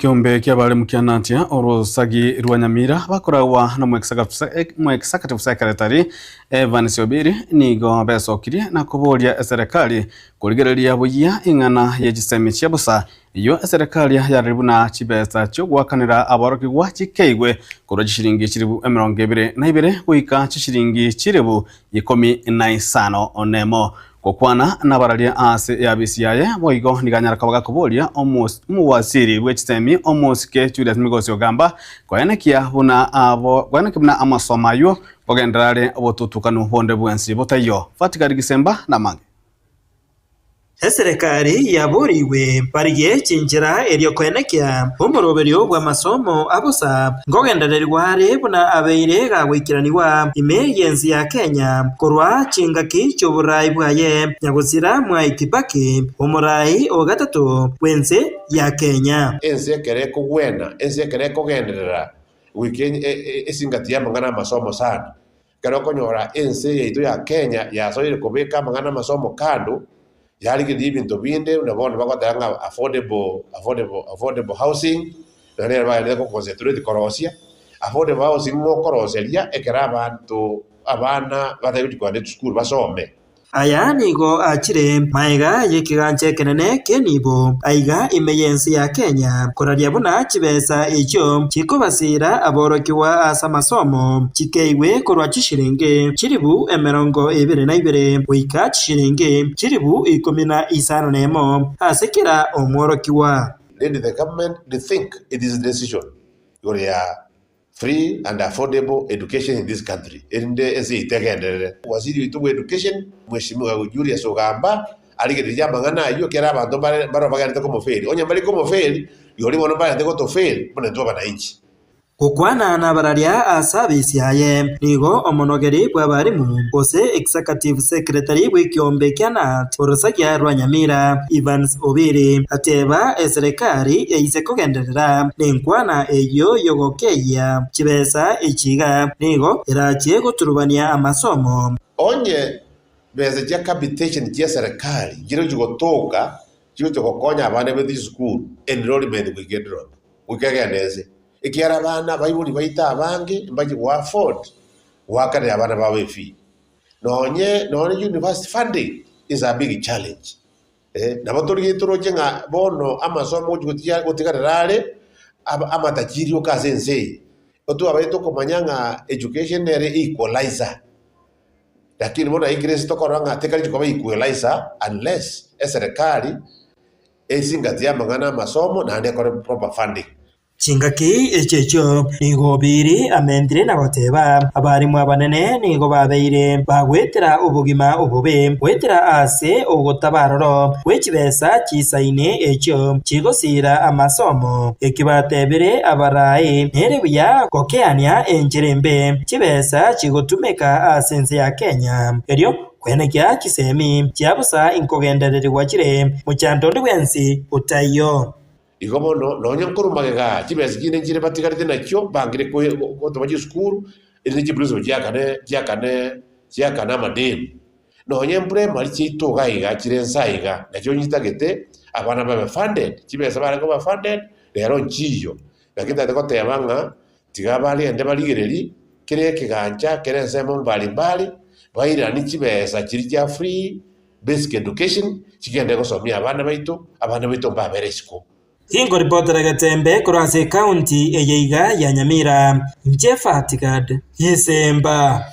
Ekeombe ki'abaremu kia Natia orosagi rwa Nyamira bakoragwa n'Omoexecutive Secretary Evans Obiri nigo besokirie na koboria eserekari korigereria buya ing'ana ye chisemi chia bosa eyio eserekari yarire buna chibesa chiogoakanera aborokigwa chikeigwe korwa chishiringi chilifu 22 goika chishiringi chilifu 15. Gokwana nabararia aase eabisi yaye, boigo nigo anyare koba gakoboria omowasiri bwe chisemi omosike Julius Migosi Ogamba koenekia buna abo koenekia buna amasomo ayio kogenderera are obotutukanu bonde bwensi botaiyo. Fatikari Gisemba namange. Eserekari yaboorigwe barigie chinchera erio koenekia omoroberio bw'amasomo a bosa nkogendererigwa are buna abeire gagoikeranigwa ime y'ense ya Kenya korwa chingaki chi'oboraai bwaye Nyagosira Mwai Kibaki, omoraai o gatato bw'ense ya Kenya. Ense ekero ekogwena, ense ekero ekogenderera goika esingati y'amang'ana amasomo sana. Ekero okonyora ense yaito ya Kenya yasoire kobeka amang'ana amasomo kando, yarigereria ebinto binde buna bono bagoteba ng'a affordable, affordable, affordable housing, naende nero bagenderete go concentrate korosia, affordable housing ng'o okoroseria ekero abanto abana batari gochia kogenda chisukuru basome. Aya nigo achire magega y'ekegancha ekenene ki'enibo aiga ime y'ense ya Kenya, koraria buna chibesa echio chikobasiira aborokigwa ase amasomo chikeigwe korwa chishiringi chilifu 22 goika chishiringi chilifu 51 ase kera omworokigwa. Let the government rethink its decision igoro ya Free and affordable education in this country, erinde ense yaito egenderere. Waziri oito bwa education, Mheshimiwa Julius Ogamba, arigererie amang'ana ayio ekero abanto mbare mbaro bagenderete komofeli. Onye mbari komofeli, rirorio bono mbarente gotofeli buna intwe abananchi. Gokwana nabararia ase abisi aye, nigo omonogeri bw'abarimu, gose Executive Secretary bw'ekiombe kia KNUT orosagia rwa Nyamira, Evans Obiri, ateba eserekari eise kogenderera nenkwana eyio y'ogokeyia chibesa echi iga, nigo erachie goturubania amasomo. Onye besa chia capitation chia serikali nchirochio gotoka chigochia gokonya abana baito chisukuru, enrollment goika edrop, goika egende ense. Ekiagera abana abaibori baito abange mbachie go afford goakanera abana babo efee. Nonye nonye university funding is a big challenge. Eh, nabo torigetie toroche ng'a bono amasomo gochi gotiga gotigarera are aba amatachiri oka ase ense eye. Otwabaire tokomanya ng'a education nere equalizer, lakini bono aikire ase tokorora ng'a tekari koba equalizer unless eserekari esingatie amang'ana amasomo naende ekore proper funding. Chingaki echio echio nigo Obiri amentire na goteba, Abarimu abanene nigo babeire bagoetera obogima obobe goetera ase ogotaba aroro gwe chibesa chisaine echio chigosiira amasomo. Eki batebire abarai nere buya gokeania enchera embe chibesa chigotumeka ase ense ya Kenya, erio kwenekia chisemi chia bosa inkogendererigwa chire mochando onde bwensi otaiyo. Igo bono, nonya nkorwa magega aa, chibesa chinde nchire batigarete nachio bangire gotoma chisukuru, erinde chiprinciple chiakane chiakane chiakane amadeni. Nonya emprimary chiaito iga iga chire nsa iga, nachio nchitagete abana babe funded, chibesa bare koba funded, rero nchiiyo. Naki ntagete goteba ng'a tiga barende barigererie kera ekegancha kere ensemo mbali mbali, bairanie chibesa chiria chia free. Basic education chigende gosomia abana baito, abana baito mbabere isiko. Inkoripotera Getembe korwa ase ekaunti eye iga ya Nyamira, inche Fatigad Gisemba.